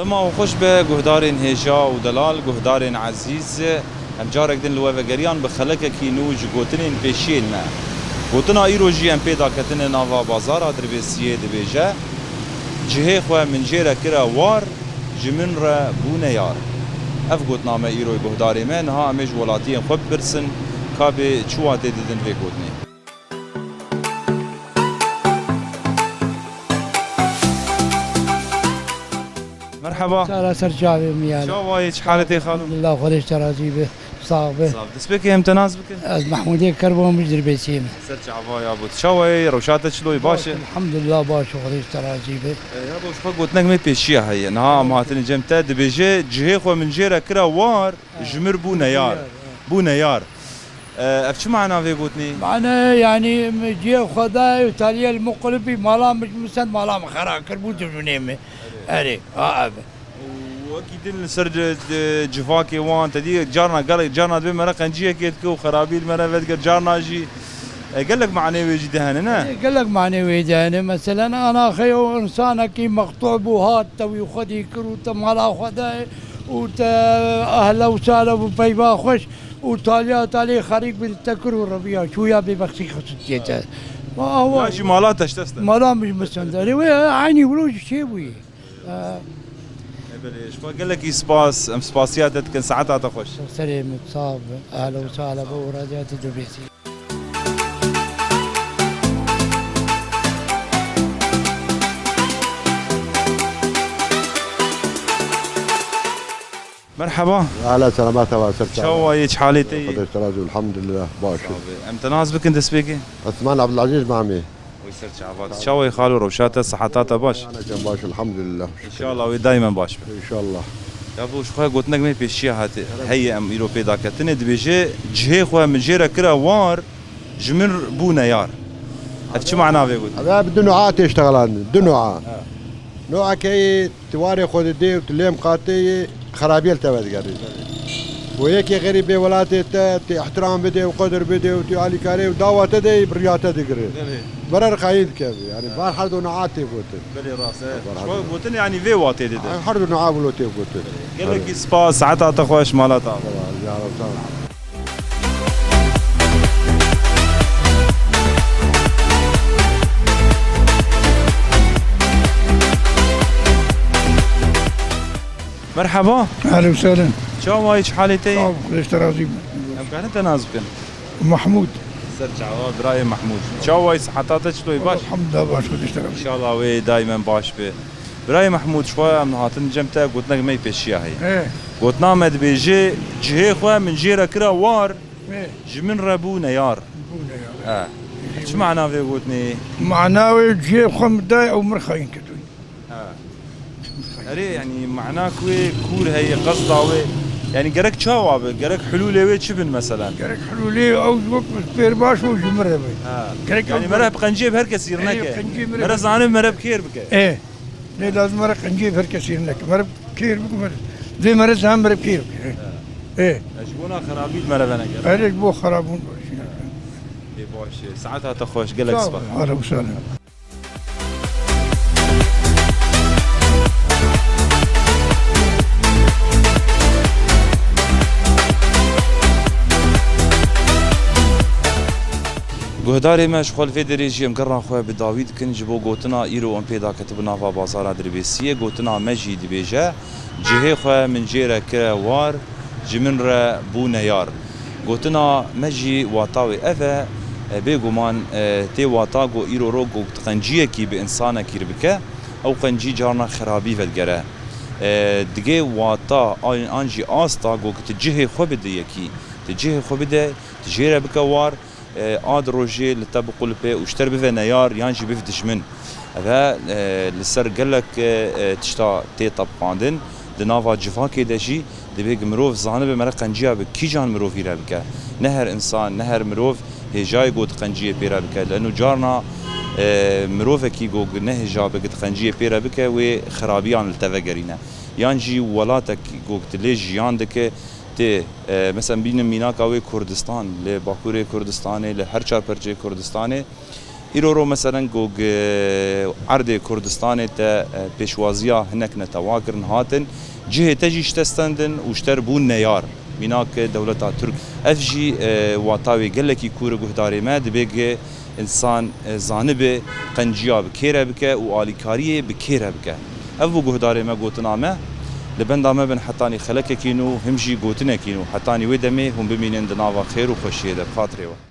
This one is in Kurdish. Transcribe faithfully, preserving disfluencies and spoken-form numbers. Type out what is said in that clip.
Ma xweş be guhdarên hêja û delal, guhdarên ezîz, em carek din li we vegeriyan bi xelekekî nû ji gotinên pêşiyên me. Gotina îro jî em pê daketine nava bazara Dirbêsiyê dibêje, cihê xwe min jê re kire war, ji min re bûne yar. Ev gotina me îro guhdarê me, niha em ê ji welatiyên xwe bipirsin, ka bê çi watê didin vê gotinê. Merheba. Sara ser çavê min yani. Çawa yê, çi haletê xalo? Elhamdulillah, Xwedê ji te razî be. Sax be. Sax. Destpêkê em te nas bikin. Ez Mahmûdê Kerbo, min ji Dirbêsiyê me. Ser çava ya bû. Çawa yê, rewşa te çilo yê, baş e? Elhamdulillah, baş e, Xwedê ji te razî be. E, ya bo, ji xwe gotinek me pêşiya heye. Niha em hatine cem te, dibêje, cihê xwe min jê re kira war, ji mir bû neyar. Bû neyar. E, ev çi mana vê gotinê? Mane, yani, cihê xwe dayê û taliyê li min qulipî, mala min ji min send, mala min xera kir, bû dijminê min. Erê, ha, ev. Û wekî din li ser ci-, ci-, civakê wan, te dî carna, gelek carna dibê me re qenciyekê dike û xerabî li me re vedike, carna jî, e, gelek manê wê jî de hene, ne? E, gelek manê wê de hene. Meselen, ana xeyo insanekî mextû bû, hat te wî xwedî kir û te mala xwe dayê û te ehla û sala bû peyva xweş. Û taliya talê xerîk bi te kir û reviya çûya bêbextî xisûsiyê te. Ma awa. Ya jî mala te ji dest de. Mala min ji min send. Erê wê eynî wilo jî çê bûyî. E. E, belê, ji xwe gelekî spas, em spasiya te dikin, saeta te xweş. Serê min sax be, ehla û sala be û radiya te dibêsî. Merheba. Ala selamata wa ser çava. Çawa yê, çi halê te yê? Xwedê ji te razî, elhamdulillah, baş. Sax be. Em te nas bikin destpêkê? Osman Abdulaziz Mamê. Wê ser çava. Çawa yê xalo, rewşa te, siheta te baş? Ana can baş, elhamdulillah. Înşallah wê daîmen baş be. Înşallah. Ya bo, ji xwe gotinek me pêşiya hate. Heye em îro pê daketine, dibêje, cihê xwe min jê re kira war, ji min bû neyar. Ev çi mana vê gotinê? Ev bi du nûa tê iştexelandin. Du nûa. Ha. Nûa keyê Tu warê xwe didê û tu lêm qatê yê, xerabiyê li te vedigerê. Û yekê xerîbê welatê te, tu îhtiram bidê û qedir bidê û tu alîkarê û dawa te de yê, bi riya te digire. Belê. Berer xayîn dikeve. Yani, bar her du nûa tê gotin. Belê rast e. Bar her du nûa. Gotin yani vê watê dide. Her du nûa wilo tê gotin. Gelekî spas, saeta te xweş, mala te. Sağ ol, ya Rab, sağ ol. Merheba. Ehlen we sehlen. Çawa yî, çi halê te yî? Sağ ol, Xwedê ji te razî be. Em karin te nas bikin? Mahmûd. Ser çava, birayê Mahmûd. Çawa yî, siheta te çilo yî, baş? Elhamdulillah, baş, Xwedê ji te razî be. Înşallah wê daîmen baş be. Birayê Mehmûd, ji xwe em hatin cem te, gotinek me yê pêşiya heye. He. Gotina me dibêje, cihê xwe min jê re kira war, he, ji min re bû neyar. Bû neyar. He. Çi mana vê gotinê? Mana wê cihê xwe min dayê, ew min xayîn kir. He. Erê, yanî mana ku wê kûr heye, qesda wê. Yanî gerek çawa be? Gerek hulûlê wê çi bin mesela? Gerek hulûlê ew ji wek pêr baş û ji min re be. He. Gerek yanî ew mere bi qenciyê bi her kesî re neke. Qenciyê mere. Mere zanib mere bi kêr bike. Ê. Lê lazim e re qenciyê bi her kesî re neke. Mere kêr bike, mere. Vê mere zan mere kêr bike. Ê. Ê. Ji bona xerabî li mere veneke. Ê, ji bo xerabûn. Ê, baş e. Saeta te xweş, gelek spas. Sağ ol, ehlen we sehlen. Guhdarê me, ji xwe li vê derê jî em gerra xwe bi dawî dikin ji bo gotina îro em pê daketibû nava bazara Dirbêsiyê. Gotina me jî dibêje, cihê xwe min jê re kire war, ji min re bû neyar. Gotina me jî wata wê ev e, e, bêguman, e, tê wata ku îro ro ku tu qenciyekî bi însanekî re bike, ew qencî carna xerabî vedigere. E, digê wata an, an jî asta ku tu cihê xwe bide yekî, tu cihê xwe bide, tu jê re bike war, e, a di rojê li te biqulipê û ji te re bive neyar yan jî bive dijmin. Ev e, e, li ser gelek, e, e, tişta tê tepqandin. Di nava civakê de jî divê ku mirov zanibe mere qenciya bi kîjan mirovî re bike. Ne her însan, ne her mirov hêjayê ku tu qenciyê pê re bike. Leno carna, e, mirovekî ku nehêja be ku tu qenciyê pê re bike, wê xerabiyan li te vegerîne. Yan jî welatek ku tu lê jiyan dike, tê, e, mesela bînin mînaka wê Kurdistan, li Bakurê Kurdistanê, li her çar perçeyê Kurdistanê, Îro ro meselen ku gi erdê Kurdistanê te, e, pêşwaziya hinek netewa kirin hatin, cihê te jî ji te stendin û ji te re bûn neyar. Mînak dewleta Tirk. Ev jî, e, wata wê gelekî kûr e guhdarê me, dibê gi însan, e, zanibe qenciya bi kê re bike û alîkariyê bi kê re bike. Ev bû guhdarê me, gotina me. Li benda me bin hetanî xelekekî nû, him jî gotinekî nû. Hetanî wê demê hûn bimînin di nava xêr û xweşiyê de. Bi xatirê we.